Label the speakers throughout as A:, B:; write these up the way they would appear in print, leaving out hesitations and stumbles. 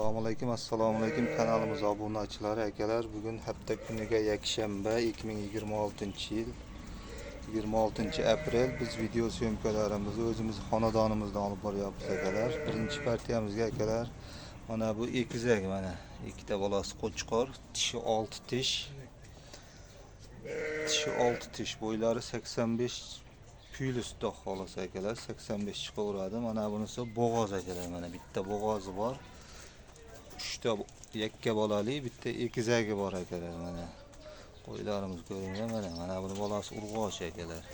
A: Assalomu alaykum, assalomu alaykum kanalimiz obunachilari, akalar. Bugun hafta kuniga yakshanba, 2026-yil 26 aprel. Biz video syomkalarimizni o'zimiz xonadonimizdan olib boryapmiz, akalar. Birinchi partiyamizga, akalar, mana bu ekizak, mana ikkita bolasi qo'chqor, tishi 6 tish. Tishi 6 tish, bo'ylari 85 plyus, xudo xohlasa, akalar, 85 chiqaveradi. Mana bunisi bo'g'oz, akalar, mana bitta bo'g'ozi bor. Uchta yakka bolali, bitta ekizagi bor, akalar, mana. Qo'ylarimiz ko'ringan, mana, mana buni bolasi urg'ochi, akalar.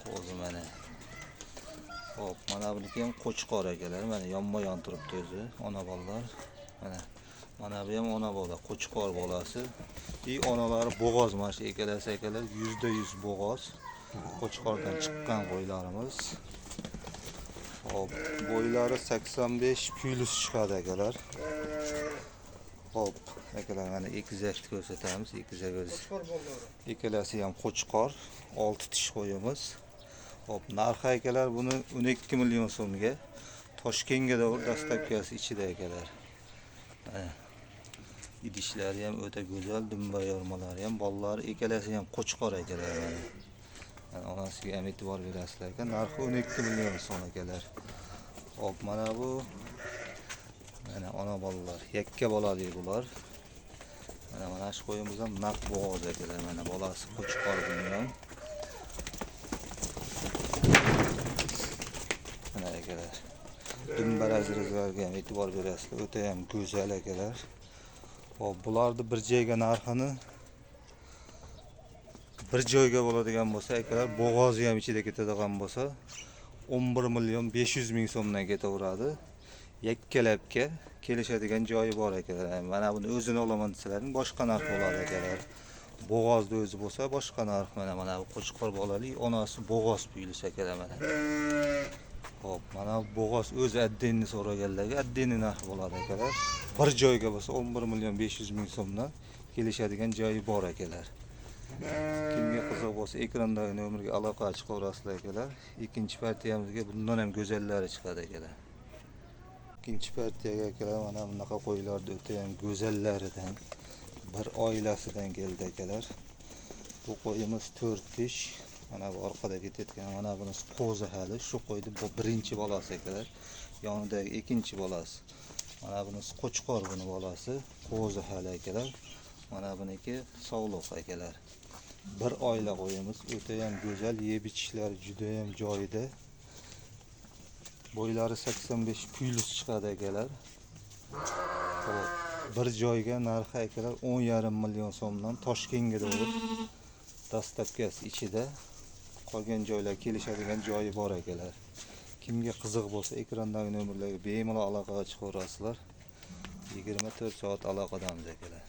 A: Qo'zi mana. Xo'p, mana buniki ham qo'chqor, akalar, mana yonma-yon turibdi o'zi, ona bolalar. Mana. Mana bu ham ona bola, qo'chqor bolasi. И onalari bo'g'oz, mana shu ikkalasi, akalar, 100% bo'g'oz. Qo'chqordan chiqqan qo'ylarimiz. Xo'p, bo'ylari 85 plyus chiqadi, akalar. Xo'p, akalar, mana ekizakni ko'rsatamiz. Ekizak o'zi.
B: Qo'chqor bolalar.
A: Ikkalasi ham qo'chqor, 6 tish qo'yimiz. Xo'p, narxi, akalar, buni 12 million so'mga. Toshkentga doğru доставка si ichida, akalar. Mana idishlari ham o'ta go'zal, dumba yormalari ham, bolalari ikkalasi ham qo'chqor, akalar, mana. Mana onasiga ham e'tibor berasizlar ekan. Narxi 12 million so'm, akalar. Xo'p, mana bu mana ona bolalar, yakka bolali bular. Mana mana shu qo'yimiz ham naq bo'g'oz, akalar, mana bolasi qo'chqor buni ham. Mana, akalar. Dumba razrezlarga ham e'tibor berasizlar. O'ta ham go'zal, akalar. Xo'p, bularni bir joyga narxini bir joyga bo'ladigan bo'lsa, akalar, bo'g'ozi ham ichida ketadigan bo'lsa, 11 million 500 ming so'mdan ketaveradi. Yakkalabga kelishadigan joyi bor, akalar. Mana buni o'zini olaman desalaring, boshqa narx bo'ladi, akalar. Bo'g'ozni o'zi bo'lsa boshqa narx. Mana mana bu qo'chqor bolali, onasi bo'g'oz plyus, akalar, mana. Xo'p, mana bo'g'oz o'zi отдельный so'raganlarga отдельный narx bo'ladi, akalar. Bir joyga bo'lsa 11 million 500 ming so'mdan kelishadigan joyi bor, akalar. Kimga qiziq bo'lsa, ekrandagi nomerga aloqa chiqaverasizlar, akalar. Ikkinchi partiyamizga bundan ham go'zallari chiqadi, akalar. Ikkinchi partiyaga, akalar, mana bunaqa qo'ylarni o'ta ham go'zallaridan bir oilasidan keldi, akalar. Bu qo'yimiz 4 tish. Mana bu orqada ketayotgan, mana bunisi qo'zi hali. Shu qo'yni bu birinchi bolasi, akalar. Yonidagi ikkinchi bolasi. Mana bunisi qo'chqor, buni bolasi, qo'zi hali, akalar. Mana buniki sovliq, akalar. Bir oila qo'yimiz, o'ta ham go'zal, yeb ichishlari juda ham joyida. Bo'ylari 85 plyus chiqadi, akalar. Xo'p, bir joyga narxi, akalar, 10,5 million so'mdan Toshkentga doğru доставка si ichida. Qolgan joylar kelishadigan joyi bor, akalar. Kimga qiziq bo'lsa, ekrandagi nomerlarga bemalol aloqaga chiqaverasizlar. 24 soat aloqadamiz, akalar.